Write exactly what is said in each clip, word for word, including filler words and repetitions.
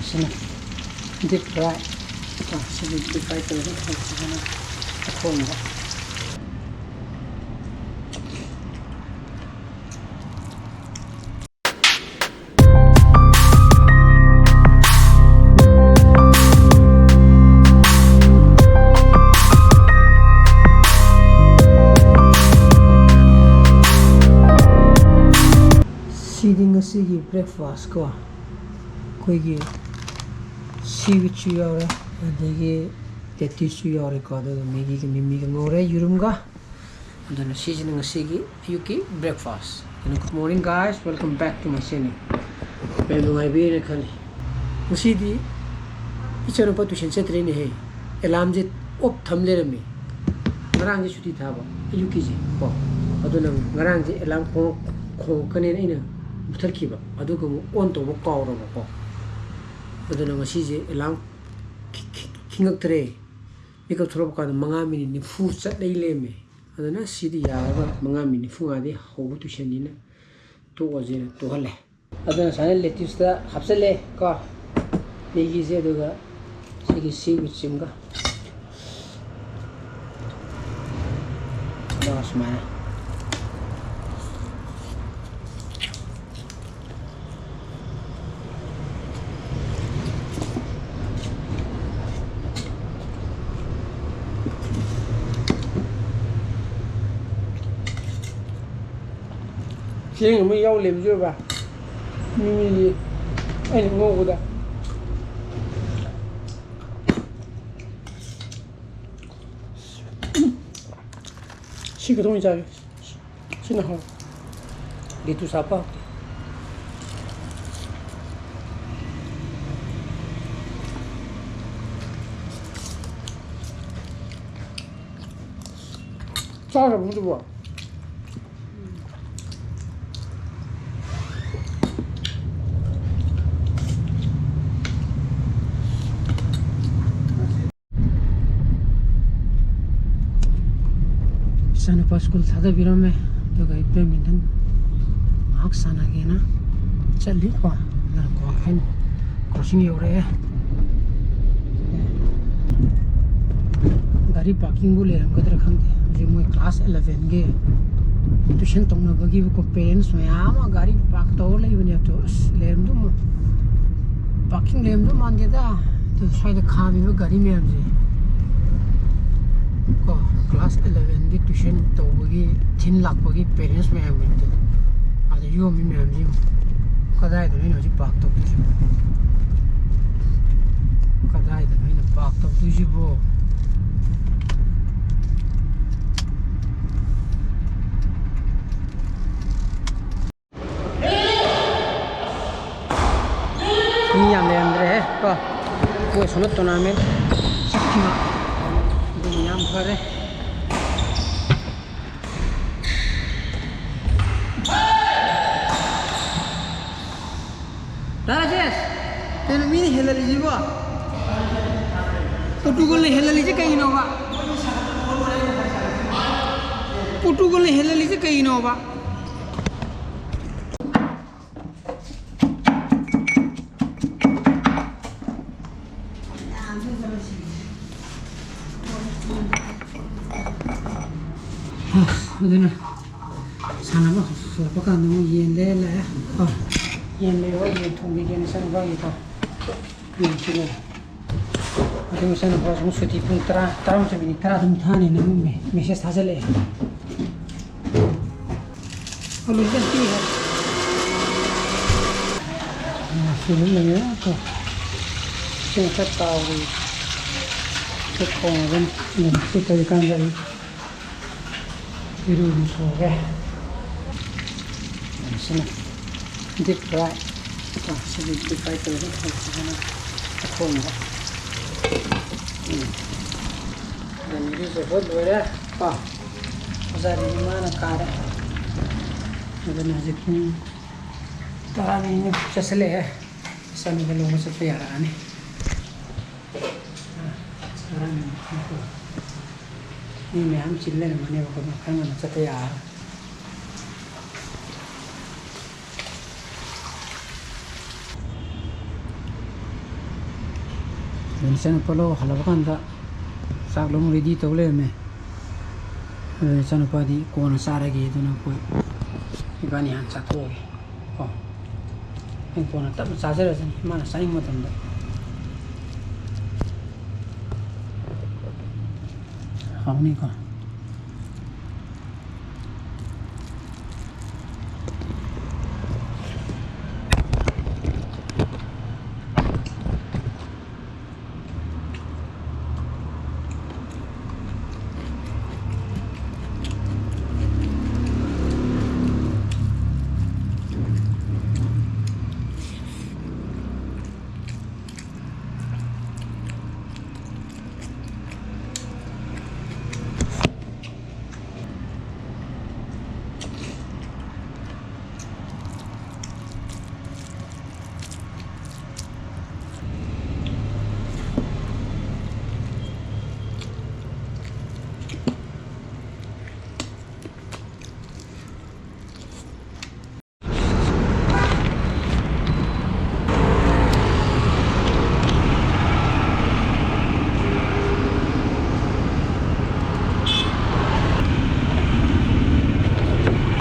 ꯁꯤꯅ deep fry꯫ ꯀꯣ, ꯁꯤꯗꯤ deep fry ꯇꯧꯔꯒ ꯐꯖꯅ ꯑꯊꯣꯡꯕ꯫ ꯁꯤꯗꯤ ꯉꯁꯤꯒꯤ breakfast ꯀꯣ꯫ ꯑꯩꯈꯣꯏꯒꯤ seaweedꯁꯨ ꯌꯥꯎꯔꯦ, ꯑꯗꯒꯤ lettuceꯁꯨ ꯌꯥꯎꯔꯦꯀꯣ, ꯑꯗꯨꯒ Maggiꯒ ꯃꯤꯃꯤꯒ ꯉꯧꯔꯦ, ꯌꯦꯔꯨꯝꯒ꯫ ꯑꯗꯨꯅ ꯁꯤꯁꯤꯅ ꯉꯁꯤꯒꯤ ꯑꯌꯨꯛꯀꯤ breakfast꯫ ꯑꯗꯨꯅ good morning guys, welcome back to my channel꯫ ꯃꯌꯥꯝ ꯅꯨꯡꯉꯥꯏꯕꯤꯔꯦꯅ ꯈꯜꯂꯤ꯫ ꯉꯁꯤꯗꯤ ꯏꯆꯥꯅꯨꯄꯥ tuition ꯆꯠꯇ꯭ꯔꯦꯅꯦꯍꯦ꯫ Alarmꯁꯦ off ꯊꯝ ꯂꯩꯔꯝꯃꯤ꯫ ꯉꯔꯥꯡꯁꯦ ꯁꯨꯇꯤ ꯊꯥꯕ ꯑꯌꯨꯛꯀꯤꯁꯦ ꯀꯣ꯫ ꯑꯗꯨꯅ ꯉꯔꯥꯡꯁꯦ alarm ꯈꯣꯡ-, ꯈꯣꯡꯉꯛꯀꯅꯦꯅ ꯑꯩꯅ ꯃꯨꯊꯠꯈꯤꯕ꯫ ꯑꯗꯨꯒ ꯑꯃꯨꯛ on ꯇꯧꯕ ꯀꯥꯎꯔꯕꯀꯣ꯫ ꯑꯗꯨꯅ ꯉꯁꯤꯁꯦ alarm ꯈꯤ-, ꯈꯤ-, ꯈꯤꯡꯉꯛꯇ꯭ꯔꯦ꯫ ꯃꯤꯀꯞ ꯊꯣꯛꯂꯛꯄ ꯀꯥꯟꯗ ꯃꯉꯥ minute ꯅꯤꯐꯨ ꯆꯠꯂꯩ ꯂꯩꯔꯝꯃꯦ꯫ ꯑꯗꯨꯅ ꯁꯤꯗꯤ ꯌꯥꯔꯔꯣꯏ, ꯃꯉꯥ minute ꯅꯤꯐꯨ ꯃꯉꯥꯗꯤ ꯍꯧꯕ tuitionꯅꯤꯅ ꯇꯣꯛꯑꯁꯦꯅ ꯇꯣꯛꯍꯜꯂꯦ꯫ ꯑꯗꯨꯅ ꯁꯨꯃꯥꯏꯅ lettuceꯇ ꯍꯥꯞꯆꯜꯂꯦ ꯀꯣ, Maggiꯁꯦ, ꯑꯗꯨꯒ ꯁꯤꯒꯤ seaweedꯁꯤꯃꯒ꯫ ꯑꯗꯨꯒ ꯁꯨꯃꯥꯏꯅ꯫ ꯆꯦꯡ ꯑꯃ ꯌꯥꯎ ꯂꯩꯕꯁꯨ ꯑꯣꯏꯕ꯫ ꯃꯤꯃꯤꯁꯤ ꯑꯩꯅ ꯉꯧꯕꯗ꯫ ꯁꯤ ꯈꯛꯇꯪ ꯑꯣꯏꯅ ꯆꯥꯒꯦ꯫ ꯁꯤꯅ ꯍꯥꯎ꯫ Lettuce ꯍꯥꯞꯄ ꯍꯥꯎꯇꯦ꯫ ꯆꯥꯈ꯭ꯔꯕꯣ ꯑꯗꯨꯕꯣ? ꯏꯆꯥꯅꯨꯄꯥ ꯁ꯭ꯀꯨꯜ ꯊꯥꯗꯕꯤꯔꯝꯃꯦ, ꯑꯗꯨꯒ ꯑꯩ badminton ꯉꯥꯏꯍꯥꯛ ꯁꯥꯟꯅꯒꯦꯅ ꯆꯠꯂꯤꯀꯣ꯫ ꯑꯗꯨꯅ ꯀ꯭ꯋꯥꯀꯩꯊꯦꯜ ꯀ꯭ꯔꯣꯁꯤꯡ ꯌꯧꯔꯛꯑꯦ꯫ ꯒꯥꯔꯤ ꯄꯥꯔꯀꯤꯡꯕꯨ ꯂꯩꯔꯝꯒꯗ꯭ꯔꯥ ꯈꯪꯗꯦ꯫ ꯍꯧꯖꯤꯛ ꯃꯣꯏ ꯀ꯭ꯂꯥꯁ ꯑꯦꯂꯚꯦꯟꯒꯤ ꯇꯨꯏꯁꯟ ꯇꯧꯅꯕꯒꯤꯀꯣ ꯄꯦꯔꯦꯟꯁ ꯃꯌꯥꯝ ꯑꯃ ꯒꯥꯔꯤ ꯄꯥꯔꯛ ꯇꯧꯔ ꯂꯩꯕꯅꯦ꯫ ꯑꯗꯣ ꯑꯁ, ꯂꯩꯔꯝꯗꯧ ꯃꯥ-, ꯄꯥꯔꯀꯤꯡ ꯂꯩꯔꯝꯗꯧ ꯃꯥꯟꯗꯦꯗ꯫ ꯑꯗꯨ ꯁ꯭ꯋꯥꯏꯗ ꯈꯥꯝꯃꯤꯕ ꯒꯥꯔꯤ ꯃꯌꯥꯝꯁꯦ ꯀꯣ, ꯀ꯭ꯂꯥꯁ ꯑꯦꯂꯚꯦꯟꯒꯤ ꯇꯨꯏꯁꯟ ꯇꯧꯕꯒꯤ ꯊꯤꯟ ꯂꯥꯛꯄꯒꯤ ꯄꯦꯔꯦꯟꯁ ꯃꯌꯥꯝꯒꯤꯅꯤ꯫ ꯑꯗ ꯌꯣꯝꯃꯤ ꯃꯌꯥꯝꯁꯤ ꯌꯦꯡꯉꯨ꯫ ꯀꯗꯥꯏꯗꯅꯣ ꯑꯩꯅ ꯍꯧꯖꯤꯛ ꯄꯥꯔꯛ ꯇꯧꯗꯣꯏꯁꯤꯕꯣ? ꯀꯗꯥꯏꯗꯅꯣ ꯑꯩꯅ ꯄꯥꯔꯛ ꯇꯧꯗꯣꯏꯁꯤꯕꯣ? ꯃꯤ ꯌꯥꯝ ꯂꯩꯔꯝꯗ꯭ꯔꯦꯍꯦ ꯀꯣ꯫ ꯃꯣꯏ ꯁꯣꯝꯗ ꯇꯣꯔꯅꯥꯃꯦꯟ ꯆꯠꯈꯤꯕ꯫ ꯑꯗꯨꯅ ꯌꯥꯝ ꯐꯔꯦ꯫ ꯗꯥ ꯔꯥꯖꯦꯁ, ꯀꯩꯅꯣ ꯃꯤꯅ ꯍꯦꯜꯍꯜꯂꯤꯁꯤꯕꯣ? ꯄꯣꯔꯇꯨꯒꯜꯅ ꯍꯦꯜꯍꯜꯂꯤꯁꯦ ꯀꯩꯒꯤꯅꯣꯕ? ꯄꯣꯔꯇꯨꯒꯜꯅ ꯍꯦꯜꯍꯜꯂꯤꯁꯦ ꯀꯩꯒꯤꯅꯣꯕ? ꯑꯗꯨꯅ ꯁꯥꯟꯅꯕ ꯍꯧꯔꯛꯄ ꯀꯥꯟꯗ ꯃꯣꯏ ꯌꯦꯟ ꯂꯩꯔ ꯂꯥꯛꯑꯦ꯫ ꯀꯣ, ꯌꯦꯟ ꯂꯩꯔꯣ, ꯌꯦꯟ ꯊꯣꯡꯕꯤꯒꯦꯅ ꯆꯪꯕꯒꯤꯀꯣ꯫ ꯌꯦꯟꯁꯤꯅꯦ꯫ ꯑꯗꯨ ꯏꯆꯥꯅꯨꯄꯥꯁꯨ ꯑꯃꯨꯛ ꯁꯨꯇꯤ ꯄꯨꯡ ꯇꯔꯥ, ꯇꯔꯥꯃꯥꯊꯣꯏ ꯃꯤꯅꯤꯠ ꯇꯔꯥ ꯑꯗꯨꯝ ꯊꯥꯅꯤꯅ ꯑꯃꯨꯛ ꯃꯦ-, ꯃꯦꯁꯦꯖ ꯊꯥꯖꯤꯜꯂꯛꯑꯦ꯫ ꯑꯂꯨ ꯈꯤꯇꯪ ꯄꯤꯛꯑꯦ꯫ ꯑꯥ, ꯁꯤ ꯑꯗꯨꯝ ꯂꯩꯔꯦ꯫ ꯀꯣ, ꯁꯤ ꯈꯔ ꯇꯥꯎꯔꯤ꯫ ꯈꯔ ꯊꯣꯡꯉꯒ ꯑꯗꯨꯝ ꯁꯤ ꯇꯧꯔꯤꯀꯥꯟꯗ ꯑꯩ ꯏꯔꯨ ꯂꯨꯊꯣꯛꯑꯒꯦ꯫ ꯁꯤꯅ deep fry꯫ ꯀꯣ, ꯁꯤꯗꯤ deep fry ꯇꯧꯔꯒ ꯐꯖꯅ ꯊꯣꯡꯕ꯫ ꯎꯝ꯫ ꯑꯗꯨꯅ ꯏꯔꯨꯖꯕ ꯂꯣꯏꯔꯦ꯫ ꯀꯣ, ꯑꯣꯖꯥꯗꯤ ꯏꯃꯥꯅ ꯀꯥꯔꯦ꯫ ꯑꯗꯨꯅ ꯍꯧꯖꯤꯛ ꯄꯨꯡ ꯇꯔꯥꯅꯤꯃꯨꯛ ꯆꯠꯁꯤꯜꯂꯛꯑꯦ꯫ ꯏꯆꯥꯅꯨꯄꯥ ꯂꯧꯕ ꯆꯠꯄ ꯌꯥꯔꯛꯑꯅꯤ꯫ ꯃꯤ ꯃꯌꯥꯝ ꯆꯤꯜ ꯂꯩꯔꯝꯃꯅꯦꯕꯀꯣ, ꯑꯗꯨꯅ ꯈꯔ ꯉꯟꯅ ꯆꯠꯇ ꯌꯥꯔꯔꯣꯏ꯫ ꯏꯆꯥꯅꯨꯄꯥ ꯂꯧ ꯍꯜꯂꯛꯄ ꯀꯥꯟꯗ ꯆꯥꯛ ꯂꯧ ꯔꯦꯗꯤ ꯇꯧ ꯂꯩꯔꯝꯃꯦ꯫ ꯑꯗꯨꯅ ꯏꯆꯥꯅꯨꯄꯥꯗꯤ ꯀꯣꯟꯅ ꯆꯥꯔꯒꯦ, ꯑꯗꯨꯅ ꯑꯩꯈꯣꯏ ꯏꯕꯥꯅꯤ ꯍꯥꯟꯅ ꯆꯥꯊꯣꯛꯑꯒꯦ꯫ ꯀꯣ, ꯑꯩ ꯀꯣꯟꯅ ꯇꯞꯅ ꯆꯥꯖꯔꯁꯅꯤ, ꯃꯥꯅ ꯆꯥꯅꯤꯡꯕ ꯃꯇꯝꯗ꯫ ꯍꯥꯎꯅꯤꯀꯣ꯫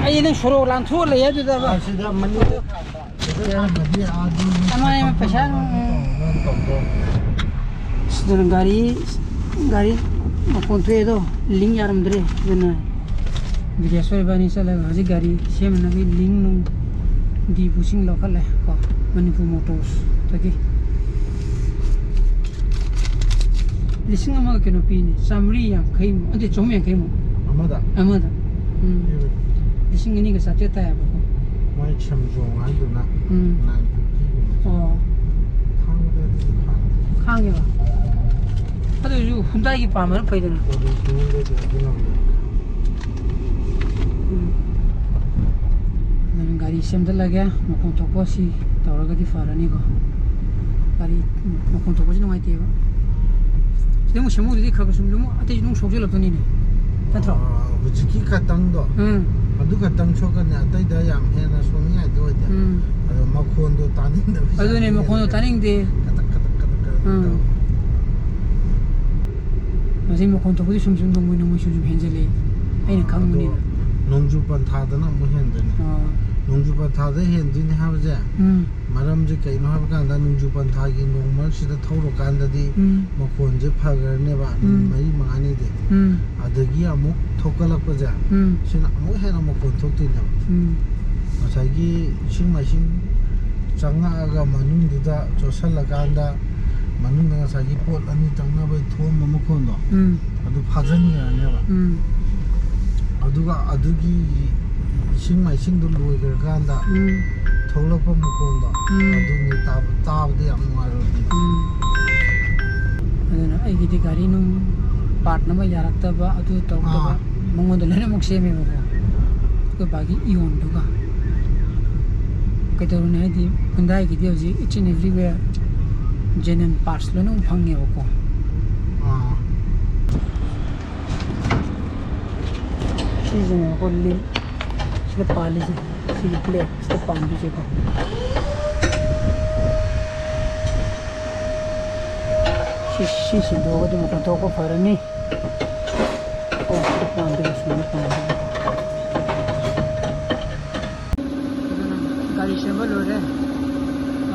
ꯑꯩ ꯅꯪ ꯁꯣꯔꯣꯛ ꯂꯥꯟꯊꯣꯛꯑ ꯂꯩ ꯑꯗꯨꯗ꯫ ꯑꯁꯤꯗ ꯃꯅꯤꯡꯗ ꯊꯥꯕ꯫ ꯀꯃꯥꯏꯅ ꯄꯩꯁꯥ ꯅꯨꯡ ꯑꯗꯨꯅ ꯒꯥꯔꯤ, ꯒꯥꯔꯤ ꯃꯈꯣꯟ ꯊꯣꯛꯑꯦ ꯑꯗꯣ, ꯂꯤꯡ ꯌꯥꯔꯝꯗ꯭ꯔꯦ꯫ ꯑꯗꯨꯅ ꯕꯤꯔꯦꯁꯣꯔ ꯏꯕꯥꯅꯤ ꯆꯠꯂꯒ ꯍꯧꯖꯤꯛ ꯒꯥꯔꯤ ꯁꯦꯝꯅꯕꯒꯤ ꯂꯤꯡ ꯅꯨꯡ ꯗꯤ ꯕꯨꯁꯤꯡ ꯂꯧꯈꯠꯂꯦ ꯀꯣ, ꯃꯅꯤꯄꯨꯔ ꯃꯣꯇꯣꯔꯁꯇꯒꯤ꯫ ꯂꯤꯁꯤꯡ ꯑꯃꯒ ꯀꯩꯅꯣ ꯄꯤꯅꯤ, ꯆꯥꯃꯔꯤ ꯌꯥꯡꯈꯩꯃꯨꯛ, ꯑꯗꯨꯗꯤ ꯆꯍꯨꯝ ꯌꯥꯡꯈꯩꯃꯨꯛ꯫ ꯑꯃꯗ? ꯑꯃꯗ꯫ ꯎꯝ꯫ ꯄꯤꯕꯅꯤ꯫ ꯂꯤꯁꯤꯡ ꯑꯅꯤꯒ ꯆꯥꯇ꯭ꯔꯦꯠ ꯇꯥꯏꯌꯦꯕꯀꯣ꯫ ꯃꯣꯏ ꯁꯦꯝꯖꯣꯡ ꯍꯥꯏꯗꯨꯅ ꯎꯝ꯫ ꯅꯥꯏꯟ ꯐꯤꯐꯇꯤꯒꯨꯝꯕ꯫ ꯑꯣ꯫ ꯈꯥꯡꯕꯗꯗꯤ ꯈꯥꯡꯉꯤ꯫ ꯈꯥꯡꯉꯦꯕ꯫ ꯑꯗꯨ ꯑꯣꯏꯔꯁꯨ ꯍꯨꯟꯗꯥꯏꯒꯤ ꯄꯥꯝꯕꯅ ꯐꯩꯗꯅ꯫ ꯀꯣꯂꯦꯖ ꯃꯅꯨꯡꯗꯗꯤ ꯑꯗꯨꯅ ꯑꯃꯨꯛ ꯎꯝ꯫ ꯑꯗꯨꯅ ꯒꯥꯔꯤ ꯁꯦꯝꯗꯠꯂꯒꯦ, ꯃꯈꯣꯟ ꯊꯣꯛꯄ ꯁꯤ ꯇꯧꯔꯒꯗꯤ ꯐꯔꯅꯤꯀꯣ꯫ ꯒꯥꯔꯤ ꯃꯈꯣꯟ ꯊꯣꯛꯄꯁꯤ ꯅꯨꯡꯉꯥꯏꯇꯦꯕ꯫ ꯁꯤꯗ ꯑꯃꯨꯛ ꯁꯦꯝꯍꯧꯗ꯭ꯔꯗꯤ ꯈꯔ ꯈꯔ ꯁꯨꯝ ꯑꯃꯨꯛ ꯑꯇꯩꯁꯨ ꯑꯗꯨꯝ ꯁꯣꯛꯆꯜꯂꯛꯇꯣꯏꯅꯤꯅꯦ꯫ ꯅꯠꯇ꯭ꯔꯣ? ꯑꯥ, ꯍꯧꯖꯤꯛꯀꯤ ꯈꯇꯪꯗꯣ, ꯎꯝ꯫ ꯑꯗꯨ ꯈꯇꯪ ꯁꯣꯛꯀꯅꯤ, ꯑꯇꯩꯗ ꯌꯥꯝ ꯍꯦꯟꯅ ꯁꯣꯛꯅꯤꯡꯉꯥꯏꯗꯤ ꯑꯣꯏꯗꯦ꯫ ꯎꯝ꯫ ꯑꯗꯣ ꯃꯈꯣꯟꯗꯣ ꯇꯥꯅꯤꯡꯗꯕ ꯑꯗꯨꯅꯦ, ꯃꯈꯣꯟꯗꯣ ꯇꯥꯅꯤꯡꯗꯦ꯫ ꯀꯗꯛ, ꯀꯗꯛ, ꯀꯗꯛ, ꯀꯗꯛ ꯎꯝ꯫ ꯇꯧ꯫ ꯃꯁꯤ ꯃꯈꯣꯟ ꯊꯣꯛꯄꯗꯤ ꯁꯨꯝ ꯁꯨꯝ ꯅꯣꯡꯃꯩ ꯅꯣꯡꯃꯩ ꯁꯨꯝ ꯁꯨꯝ ꯍꯦꯟꯖꯜꯂꯛꯑꯦ, ꯑꯩꯅ ꯈꯪꯕꯅꯤꯅ꯫ ꯑꯗꯣ ꯅꯣꯡꯖꯨ ꯄꯟꯊꯥꯗꯅ ꯑꯃꯨꯛ ꯍꯦꯟꯗꯣꯏꯅꯦ꯫ ꯑꯥ꯫ ꯅꯣꯡꯖꯨ ꯄꯟꯊꯥꯗ ꯍꯦꯟꯗꯣꯏꯅꯦ ꯍꯥꯏꯕꯁꯦ, ꯎꯝ꯫ ꯃꯔꯝꯁꯦ ꯀꯩꯅꯣ ꯍꯥꯏꯕ ꯀꯥꯟꯗ, ꯅꯣꯡꯖꯨ ꯄꯟꯊꯥꯒꯤ ꯅꯣꯡ ꯃꯔꯛꯁꯤꯗ ꯊꯧꯔꯀꯥꯟꯗꯗꯤ ꯎꯝ꯫ ꯃꯈꯣꯟꯁꯦ ꯐꯈ꯭ꯔꯅꯦꯕ, ꯅꯨꯃꯤꯠ ꯎꯝ꯫ ꯃꯔꯤ ꯃꯉꯥꯅꯤꯗꯤ꯫ ꯎꯝ꯫ ꯑꯗꯒꯤ ꯑꯃꯨꯛ ꯊꯣꯛꯀꯠꯂꯛꯄꯁꯦ, ꯎꯝ꯫ ꯁꯤꯅ ꯑꯃꯨꯛ ꯍꯦꯟꯅ ꯃꯈꯣꯟ ꯊꯣꯛꯇꯣꯏꯅꯦꯕ꯫ ꯎꯝ꯫ ꯉꯁꯥꯏꯒꯤ ꯏꯁꯤꯡ ꯃꯥꯏꯁꯤꯡ ꯆꯪꯉꯛꯑꯒ ꯃꯅꯨꯡꯗꯨꯗ ꯆꯣꯠꯁꯜꯂꯀꯥꯟꯗ, ꯃꯅꯨꯡꯗ ꯉꯁꯥꯏꯒꯤ ꯄꯣꯠ ꯑꯅꯤ ꯆꯪꯅꯕꯩ ꯊꯣꯝꯕ ꯃꯈꯣꯟꯗꯣ, ꯎꯝ꯫ ꯑꯗꯨ ꯐꯥꯖꯤꯟꯈ꯭ꯔꯅꯦꯕ꯫ ꯎꯝ꯫ ꯑꯗꯨꯒ ꯑꯗꯨꯒꯤ ꯏꯁꯤꯡ ꯃꯥꯏꯁꯤꯡꯗꯣ ꯂꯣꯏꯈ꯭ꯔꯀꯥꯟꯗ ꯎꯝ꯫ ꯊꯣꯛꯂꯛꯄ ꯃꯈꯣꯟꯗꯣ, ꯎꯝ꯫ ꯑꯗꯨꯅꯤ ꯇꯥꯕ, ꯇꯥꯕꯗ ꯌꯥꯝ ꯅꯨꯡꯉꯥꯏꯔꯣꯏꯗꯣꯏꯅꯤ꯫ ꯎꯝ꯫ ꯑꯗꯨꯅ ꯑꯩꯒꯤꯗꯤ ꯒꯥꯔꯤ ꯅꯨꯡ ꯄꯥꯔꯠ ꯑꯃ ꯌꯥꯔꯛꯇꯕ, ꯑꯗꯨ ꯇꯧꯗꯕ, ꯑꯥ꯫ ꯃꯉꯣꯟꯗ ꯂꯣꯏꯅꯃꯛ ꯁꯦꯝꯃꯦꯕꯀꯣ꯫ ꯑꯩꯈꯣꯏ ꯕꯥꯒꯤ ꯏꯌꯣꯟꯗꯨꯒ꯫ ꯀꯩꯗꯧꯔꯨꯅꯤ ꯍꯥꯏꯗꯤ, ꯍꯨꯟꯗꯥꯏꯒꯤꯗꯤ ꯍꯧꯖꯤꯛ each and everywhere genuine parts ꯂꯣꯏꯅꯃꯛ ꯐꯪꯉꯦꯕꯀꯣ꯫ ꯑꯥ꯫ ꯁꯤꯁꯤꯅꯦꯕꯀꯣ ꯂꯤꯝ ꯁꯤꯗ ꯄꯥꯜꯂꯤꯁꯦ, ꯁꯤꯒꯤ ꯕ꯭ꯂꯦꯛ ꯁꯤꯗ ꯄꯥꯟꯕꯤꯁꯦꯀꯣ꯫ ꯁꯤ, ꯁꯤ ꯁꯤꯟꯗꯣꯛꯑꯒ ꯑꯗꯨꯝ ꯀꯟꯊꯣꯛꯄ ꯐꯔꯅꯤ꯫ ꯑꯣ, ꯁꯤꯗ ꯄꯥꯟꯕꯤꯁꯦ, ꯁꯨꯃꯥꯏꯅ ꯄꯥꯟꯕꯤꯁꯦ꯫ ꯑꯗꯨꯅ ꯒꯥꯔꯤ ꯁꯦꯝꯕ ꯂꯣꯏꯔꯦ꯫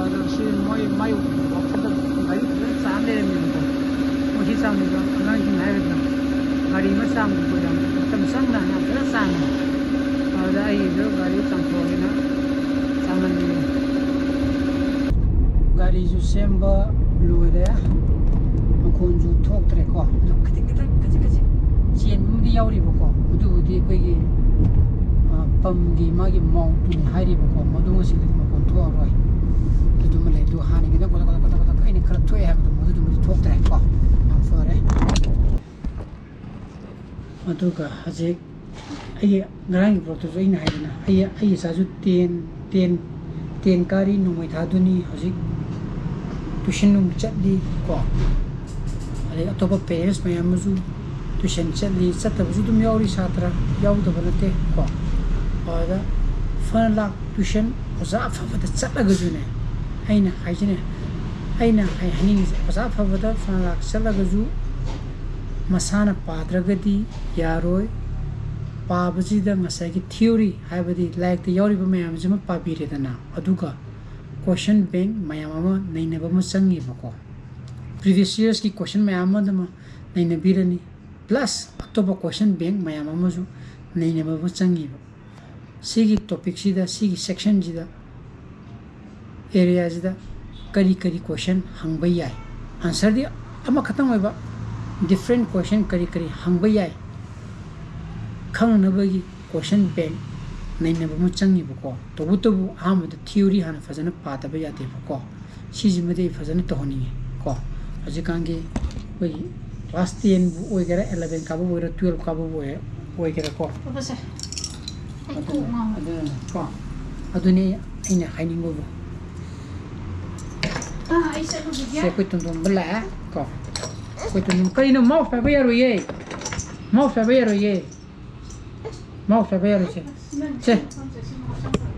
ꯑꯗꯣ ꯁꯤ ꯃꯣꯏ ꯃꯥꯏ ꯋꯥꯛꯁꯣꯞꯇ ꯒꯥꯔꯤ ꯐꯖꯅ ꯆꯥꯝ ꯂꯩꯔꯝꯃꯦꯕꯀꯣ꯫ ꯃꯣꯏ ꯁꯤ ꯆꯥꯝꯃꯤꯕ ꯑꯉꯥꯡꯁꯤꯡ ꯍꯥꯏꯒꯗ꯭ꯔꯥ, ꯒꯥꯔꯤ ꯑꯃ ꯆꯥꯝꯕꯗꯣ ꯌꯥꯝ ꯃꯇꯝ ꯆꯪꯅ ꯌꯥꯝ ꯐꯖꯅ ꯆꯥꯝꯃꯦ꯫ ꯑꯗꯨꯗ ꯑꯩꯒꯤꯁꯨ ꯒꯥꯔꯤ ꯆꯥꯝꯊꯣꯛꯑꯒꯦꯅ ꯆꯥꯝꯍꯜꯂꯤꯌꯦ꯫ ꯒꯥꯔꯤꯁꯨ ꯁꯦꯝꯕ ꯂꯣꯏꯔꯦ, ꯃꯈꯣꯟꯁꯨ ꯊꯣꯛꯇ꯭ꯔꯦꯀꯣ꯫ ꯑꯗꯣ ꯈꯖꯤꯛ ꯈꯖꯤꯛ ꯈꯖꯤꯛ ꯈꯖꯤꯛ ꯆꯦꯟꯕ ꯑꯃꯗꯤ ꯌꯥꯎꯔꯤꯕꯀꯣ, ꯑꯗꯨꯕꯨꯗꯤ ꯑꯩꯈꯣꯏꯒꯤ, ꯑ, ꯄꯝꯒꯤ ꯃꯥꯒꯤ ꯃꯥꯎꯟꯠꯇꯨꯅꯤ ꯍꯥꯏꯔꯤꯕꯀꯣ, ꯃꯗꯨ ꯉꯁꯤꯗꯤ ꯃꯈꯣꯟ ꯊꯣꯛꯑꯔꯣꯏ꯫ ꯑꯗꯨꯃ ꯂꯩ꯫ ꯑꯗꯨ ꯍꯥꯟꯅꯒꯤꯗ ꯀꯣꯗꯛ ꯀꯣꯗꯛ ꯀꯣꯗꯛ ꯀꯣꯗꯛ ꯑꯩꯅ ꯈꯔ ꯊꯣꯛꯑꯦ ꯍꯥꯏꯕꯗꯣ, ꯃꯗꯨꯗꯨꯃꯗꯤ ꯊꯣꯛꯇ꯭ꯔꯦꯀꯣ꯫ ꯌꯥꯝ ꯐꯔꯦ꯫ ꯑꯗꯨꯒ ꯍꯧꯖꯤꯛ ꯑꯩꯒꯤ ꯉꯔꯥꯡꯒꯤ ꯄꯣꯠꯇꯨꯁꯨ ꯑꯩꯅ ꯍꯥꯏꯗꯅ, ꯑꯩ, ꯑꯩ ꯏꯆꯥꯁꯨ ꯇꯦꯟ, ꯇꯦꯟ, ꯇꯦꯟ ꯀꯥꯔꯤ, ꯅꯣꯡꯃꯩ ꯊꯥꯗꯨꯅꯤ ꯍꯧꯖꯤꯛ ꯇꯨꯏꯁꯟ ꯅꯨꯡ ꯆꯠꯂꯤ ꯀꯣ꯫ ꯑꯗꯩ ꯑꯇꯣꯞꯄ ꯄꯦꯔꯦꯟꯁ ꯃꯌꯥꯝ ꯑꯃꯁꯨ ꯇꯨꯏꯁꯟ ꯆꯠꯂꯤ, ꯆꯠꯇꯕꯁꯨ ꯑꯗꯨꯝ ꯌꯥꯎꯔꯤ, ꯁꯥꯇ꯭ꯔ ꯌꯥꯎꯗꯕ ꯅꯠꯇꯦ ꯀꯣ꯫ ꯑꯗꯨꯗ ꯐꯅ ꯂꯥꯛ ꯇꯨꯏꯁꯟ ꯑꯣꯖꯥ ꯑꯐꯕꯗ ꯆꯠꯂꯒꯁꯨꯅꯦ, ꯑꯩꯅ ꯍꯥꯏꯁꯤꯅꯦ, ꯑꯩꯅ ꯍꯥꯏ-, ꯍꯥꯏꯅꯤꯡꯉꯤꯁꯦ, ꯑꯣꯖꯥ ꯑꯐꯕꯗ ꯐꯅ ꯂꯥꯛ ꯆꯠꯂꯒꯁꯨ ꯃꯁꯥꯅ ꯄꯥꯗ꯭ꯔꯒꯗꯤ ꯌꯥꯔꯣꯏ꯫ ꯄꯥꯕꯁꯤꯗ ꯉꯁꯥꯏꯒꯤ theory, ꯍꯥꯏꯕꯗꯤ ꯂꯥꯏꯔꯤꯛꯇ ꯌꯥꯎꯔꯤꯕ ꯃꯌꯥꯝꯁꯤꯃ ꯄꯥꯕꯤꯔꯦꯗꯅ, ꯑꯗꯨꯒ question bank ꯃꯌꯥꯝ ꯑꯃ ꯅꯩꯅꯕ ꯑꯃ ꯆꯪꯉꯦꯕꯀꯣ꯫ Previous yearsꯀꯤ question ꯃꯌꯥꯝ ꯑꯃꯗꯨꯃ ꯅꯩꯅꯕꯤꯔꯅꯤ, plus ꯑꯇꯣꯞꯄ question bank ꯃꯌꯥꯝ ꯑꯃꯁꯨ ꯅꯩꯅꯕ ꯑꯃ ꯆꯪꯉꯦꯕ꯫ ꯁꯤꯒꯤ topicꯁꯤꯗ, ꯁꯤꯒꯤ sectionꯁꯤꯗ, areaꯁꯤꯗ ꯀꯔꯤ ꯀꯔꯤ question ꯍꯪꯕ ꯌꯥꯏ, answerꯗꯤ ꯑꯃꯈꯛꯇꯪ ꯑꯣꯏꯕ, different question ꯀꯔꯤ ꯀꯔꯤ ꯍꯪꯕ ꯌꯥꯏ ꯈꯪꯅꯕꯒꯤ question bank ꯅꯩꯅꯕ ꯑꯃ ꯆꯪꯉꯤꯕꯀꯣ꯫ ꯇꯧꯕꯇꯕꯨ ꯑꯍꯥꯟꯕꯗ theory ꯍꯥꯟꯅ ꯐꯖꯅ ꯄꯥꯗꯕ ꯌꯥꯗꯦꯕꯀꯣ꯫ ꯁꯤꯁꯤꯃꯗꯤ ꯑꯩ ꯐꯖꯅ ꯇꯧꯍꯟꯅꯤꯡꯉꯤ ꯀꯣ꯫ ꯍꯧꯖꯤꯛꯀꯥꯟꯒꯤ ꯑꯩꯈꯣꯏꯒꯤ class tenꯕꯨ ꯑꯣꯏꯒꯦꯔꯥ, eleven ꯀꯥꯕꯕꯨ ꯑꯣꯏꯒꯦꯔꯥ, twelve ꯀꯥꯕꯕꯨ ꯑꯣꯏ-, ꯑꯣꯏꯒꯦꯔꯥꯀꯣ꯫ ꯄꯣꯠꯁꯦ꯫ ꯑꯩ ꯀꯣꯛ ꯉꯥꯎꯔꯦ꯫ ꯑꯗꯨꯅ ꯀꯣ, ꯑꯗꯨꯅꯤ ꯑꯩꯅ ꯍꯥꯏꯅꯤꯡꯕꯕꯨ꯫ ꯑꯥ, ꯑꯩ ꯆꯠꯂꯨꯈꯤꯒꯦ꯫ ꯁꯦ, ꯑꯩꯈꯣꯏ ꯇꯣꯟꯇꯣꯟꯕ ꯂꯥꯛꯑꯦ ꯀꯣ꯫ ꯑꯩꯈꯣꯏ ꯇꯣꯟꯇꯣꯟ, ꯀꯩꯅꯣ mouse ꯄꯥꯏꯕ ꯌꯥꯔꯣꯏꯌꯦ? Mouse ꯄꯥꯏꯕ ꯌꯥꯔꯣꯏꯌꯦ꯫ Mouse ꯄꯥꯏꯕ ꯌꯥꯔꯣꯏꯁꯦ꯫ ꯁꯦ꯫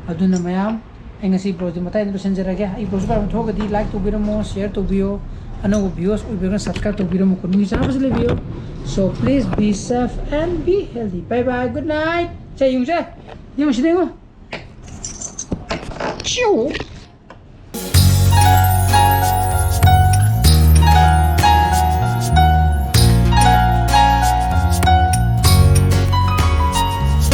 ꯑꯗꯨꯅ ꯃꯌꯥꯝ, ꯑꯩ ꯉꯁꯤ vlogꯁꯦ ꯃꯇꯥꯏꯗ ꯂꯣꯏꯁꯤꯟꯖꯔꯒꯦ꯫ ꯑꯩ vlogꯁꯦ ꯄꯥꯝꯕ ꯊꯣꯛꯑꯒꯗꯤ like ꯇꯧꯕꯤꯔꯝꯃꯣ, share ꯇꯧꯕꯤꯌꯣ꯫ ꯑꯅꯧꯕ viewers ꯑꯣꯏꯕꯤꯔꯒꯅ subscribe ꯇꯧꯕꯤꯔꯝꯃꯣ꯫ ꯅꯨꯃꯤꯠ ꯆꯥꯕꯁꯨ ꯂꯩꯕꯤꯌꯣ꯫ So please be safe and be healthy. Bye bye, good night. ꯁꯦ, ꯌꯦꯡꯉꯨꯁꯦ꯫ ꯌꯦꯡꯉꯨꯁꯤꯗ, ꯌꯦꯡꯉꯨ꯫ ꯆꯤꯎ꯫